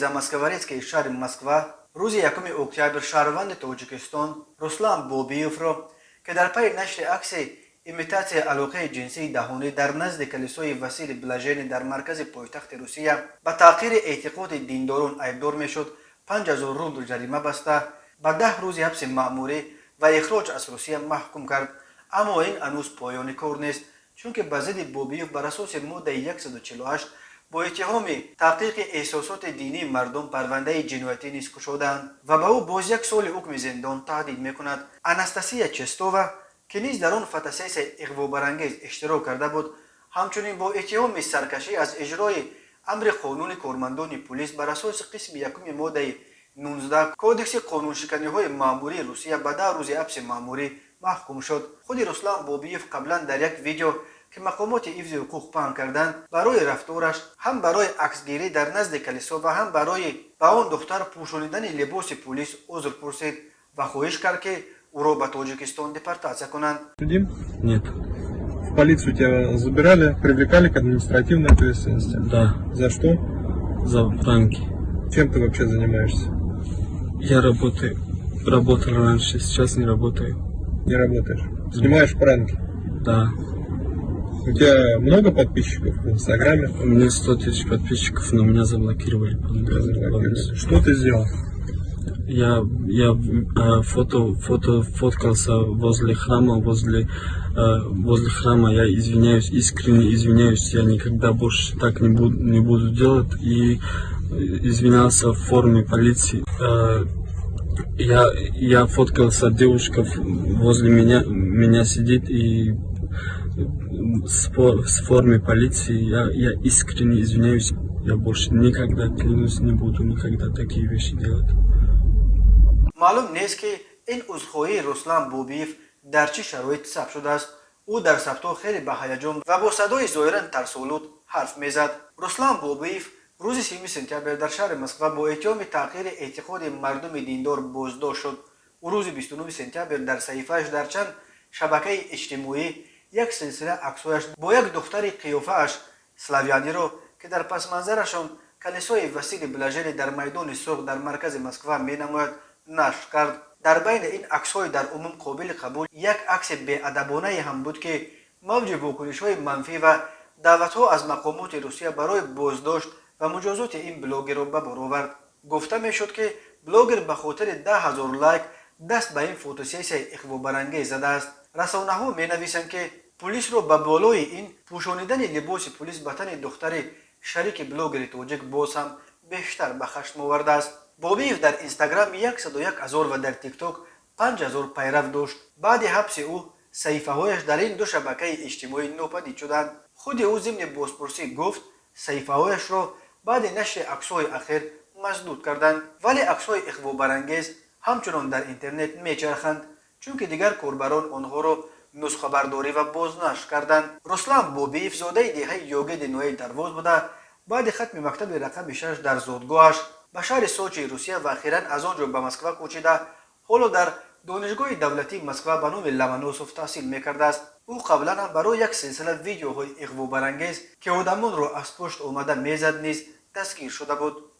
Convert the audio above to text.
Замоскворецкии шаҳри Москва рӯзи 1 октябр шаҳрванди Тоҷикистон Руслан Бобиевро, ки дар пайи нашри акси имитатсияи алоқаи ҷинсии даҳонӣ дар назди калисои Василий Блаженный дар маркази пойтахти Русия, ба таҳқири эътиқоди диндорон айбдор мешуд, 5000 рубл ҷарима баста, ба 10 рӯзи ҳабси маъмурӣ ва ихроҷ аз Русия маҳкум кард. Аммо ин ҳанӯз поёни кор нест, чунки ба зидди Бобиев бар асоси моддаи 148 бо иттиҳоми таҳқири эҳсосоти динии мардум парвандаи ҷиноятӣ низ кушодаанд ва ба ӯ боз як соли ҳукми зиндон таҳдид мекунад. Анастасия Честова, ки низ дар он фотосессияи иғвобарангез иштирок карда буд, ҳамчунин бо иттиҳоми саркашӣ аз иҷрои амри қонуни кормандони пулис бар асоси қисми якуми моддаи 19 Кодекси қонуншиканиҳои маъмурии Русия ба 10 рӯзи ҳабси маъмурӣ маҳкум шуд. Худи Руслан Бобиев қаблан дар як видео, ки мақомоти ҳифзи ҳуқуқ паҳн карданд, барои рафтораш ҳам барои аксгирӣ дар назди калисо ва ҳам барои ба он духтар пӯшонидани либоси пулис узр пурсид ва хоҳиш кард, ки ӯро ба Тоҷикистон депортатсия кунанд. Судим? Нет. В полицию тебя забирали, привлекали к административной ответственности? Да. За что? За пранки. Чем ты вообще занимаешься? Я работаю. Работал раньше, сейчас не работаю. Не работаешь? Снимаешь пранки? Да. У тебя много подписчиков в Инстаграме? У меня 100 тысяч подписчиков, но меня заблокировали. Тебя заблокировали. Что ты сделал? Я фото фоткался возле храма, возле храма. Я извиняюсь, искренне извиняюсь. Я никогда больше так не буду делать. И извинялся в форме полиции. Я фоткался, девушка возле меня сидит и с форме полиции. Я искренне извиняюсь. Я больше никогда, клянусь, не буду никогда такие вещи делать. Маълум нест, ки ин узрхоҳии Руслан Бобиев дар чӣ шароит сабт шудааст. Ӯ дар сабтҳо хеле ба ҳаяҷон ва бо садои зоҳиран тарсолуд ҳарф мезад. Руслан Бобиев рӯзи 30 сентябр дар шаҳри Москва бо иттиҳоми таҳқири эътиқоди мардуми диндор боздошт шуд. Ӯ рӯзи 29 сентябр дар саҳифааш дар чанд шабакаи иҷтимоӣ як силсила аксҳояш бо як духтари қиёфааш славяниро, ки дар пасманзарашон калисои Василий Блаженный дар Майдони Сурх дар маркази Москва менамояд, нашр кард. Дар байни ин аксҳои дар умум қобили қабул як акси беадабонае ҳам буд, ки мавҷи вокунишҳои манфӣ ва даъватҳо аз мақомоти Русия барои боздошт ва муҷозоти ин блогерро ба бор овард. Гуфта мешуд, ки блогер ба хотири 10 000 лайк даст ба ин фотосессияи иғвобарангез задааст. Расонаҳо менависанд, ки пулисро ба болои ин пӯшонидани либоси пулис ба тани духтари шарики блогери тоҷик боз ҳам бештар ба хашм овардааст. Бобиев дар Инстаграм 101 ҳазор ва дар Тикток 5000 пайрав дошт. Баъди ҳабси ӯ саҳифаҳояш дар ин ду шабакаи иҷтимоӣ нопадид шуданд. Худи ӯ зимни бозпурсӣ гуфт, саҳифаҳояшро баъди нашри аксҳои ахир масдуд карданд, вале аксҳои иғвобарангез ҳамчунон дар интернет мечарханд, чунки дигар корбарон онҳоро нусхабардорӣ ва бознашр карданд. Руслан Бобиев зодаи деҳаи Йогеди ноҳияи Дарвоз буда, баъди хатми мактаби рақами 6 дар зодгоҳаш ба шаҳри Сочии Русия ва ахиран аз он ҷо ба Москва кӯчида, ҳоло дар Донишгоҳи давлатии Москва ба номи Ломоносов таҳсил мекардааст. Ӯ қаблан ҳам барои як силсила видеоҳои иғвобарангез, ки одамонро аз пушт омада мезад, низ дастгир шуда буд.